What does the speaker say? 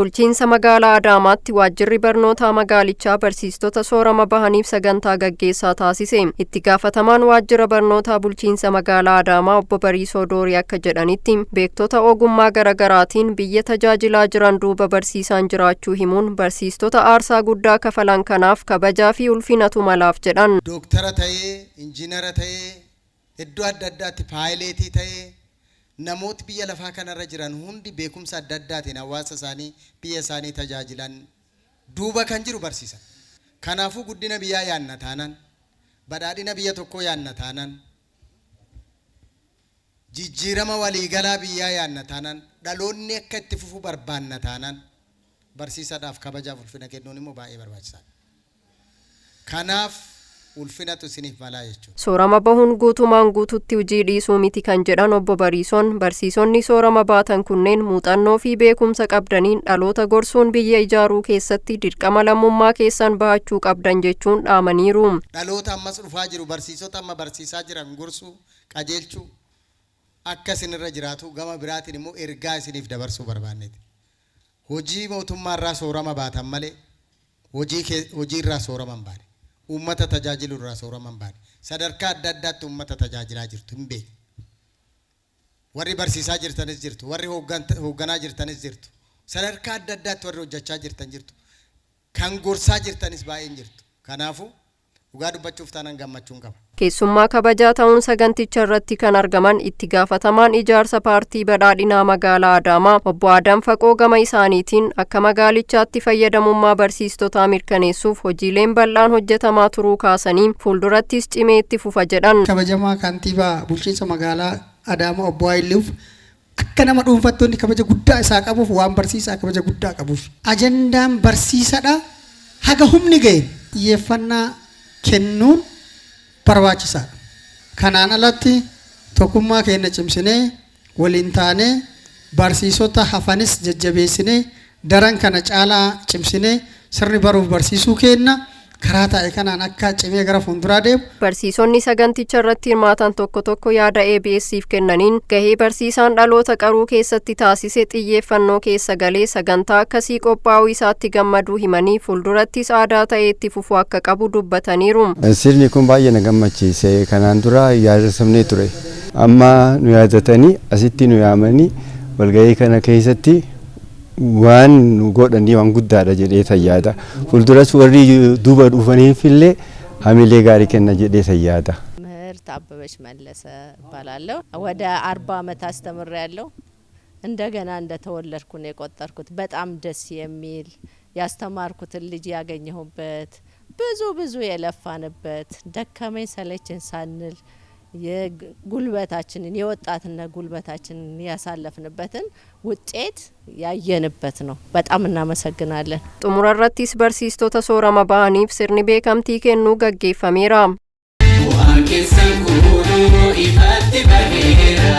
Bulchiinsa magaalaa Adaamaatti waajjirri barnootaa magaalichaa barsiistota soorama bahaniif sagantaa gaggeessaa taasise. Itti gaafatamaan waajjira barnootaa bulchiinsa magaalaa Adaamaa obbo Bariisoo Doorii akka jedhanitti, beektota ogummaa garaagaraatiin biyya tajaajilaa jiran duuba barsiisaan jiraachuu himuun, barsiistota aarsaa guddaa kafalan kanaaf kabajaa fi ulfinatu malaaf jedhan. Dooktara ta'ee, injiinara ta'ee, iddoo adda addaatti paayileetii ta'ee, namooti biyya lafaa kanarra jiran hundi beekumsa adda addaatiin hawaasa isaanii, biyya isaanii tajaajilan duuba kan jiru barsiisan. Kanaafuu guddina biyyaa yaanna taanaan, badhaadhina biyya tokkoo yaanna taanaan, jijjiirama waliigalaa biyyaa yaanna taanaan, dhaloonni akka itti fufu barbaanna taanaan, barsiisaadhaaf kabajaaf ulfina kennuun immoo baay'ee barbaachisaadha. Kanaaf ulfinatu isiniif malaa jechuudha. Soorama bahuun guutumaan guututti hojii dhiisuu miti kan jedhan obbo Bariisoon, barsiisonni soorama baatan kunneen muuxannoo fi beekumsa qabdaniin dhaloota gorsuun biyya ijaaruu keessatti dirqama lammummaa keessan bahachuu qabdan jechuun dhaamaniiru. Dhaloota ammas dhufaa jiru, barsiisota amma barsiisaa jiran gorsuu, qajeelchuu akka isinirra jiraatu, gama biraatiin immoo ergaa isiniif dabarsuu barbaanneeti. Hojii mootummaarraa soorama baatan malee hojii irraa soorama hin baane. Uummata tajaajilu irraa soorama hin baane. Sadarkaa adda addaatti uummata tajaajilaa jirtu hin beekne. Warri barsiisaa jirtanis jirtu, warri hoogganaa jirtanis jirtu. Sadarkaa adda addaatti warri hojjechaa jirtan jirtu. Kan gorsaa jirtanis baay'een jirtu. Kanaafuu dhugaa dubbachuuf taanaan gammachuun qaba. Keessummaa kabajaa ta'uun saganticha irratti kan argaman itti gaafatamaan ijaarsa paartii badhaadhinaa magaalaa Adaamaa obbo Adam Faqoo gama isaaniitiin, akka magaalichaatti fayyadamummaa barsiistotaa mirkaneessuuf hojiileen bal'aan hojjetamaa turuu kaasanii, fuuldurattis cimee itti fufa jedhan. Kabajamaa kantiibaa bulchiinsa magaalaa Adaamaa obbo Haayiliif, akka nama dhuunfattoonni kabaja guddaa isaa qabuuf, waan barsiisaa kabaja guddaa qabuuf. Ajandaan barsiisadha haga humni ga'e xiyyeeffannaa kennuun barbaachisaadha. Kanaan alatti tokkummaa keenya cimsinee waliin taanee, barsiisota hafanis jajjabeessinee, daran kana caalaa cimsinee sirni baruuf barsiisuu kenna karaa taa'e kanaan akka cimee gara fuulduraa deemu. Barsiisonni saganticha irratti hirmaatan tokko tokko yaada ABS'if kennaniin, gahee barsiisaan dhaloota qaruu keessatti taasise xiyyeeffannoo keessa galee sagantaa akkasii qophaa'uu isaatti gammaduu himanii, fuuldurattis aadaa ta'ee itti fufuu akka qabu dubbataniiru. Sirni kun baay'ee na gammachiise. Kanaan dura yaadatamnee ture. Amma nu yaadatanii asitti nu yaamanii walgahii kana keessatti waan nu godhanii waan guddaadha jedhee yaada. Fuulduras warri duuba dhufaniif illee hamilee gaarii kenna jedhee yaada. ምህርት አበበች መለሰ እባላለሁ። ወደ 40 አመት አስተምሬያለሁ። እንደገና እንደተወለድኩ ነው የቆጠርኩት። በጣም ደስ የሚል፣ ያስተማርኩትን ልጅ ያገኘሁበት፣ ብዙ ብዙ የለፋንበት፣ ደከመኝ ሰለቸኝ ሳንል የጉልበታችንን፣ የወጣትነት ጉልበታችንን ያሳለፍንበትን ውጤት ያየንበት ነው። በጣም እናመሰግናለን። Xumura irrattis barsiistota soorama bahaniif sirni beekamtii kennuu gaggeeffameera. Bu'aan keessan kunuu ifatti baheera.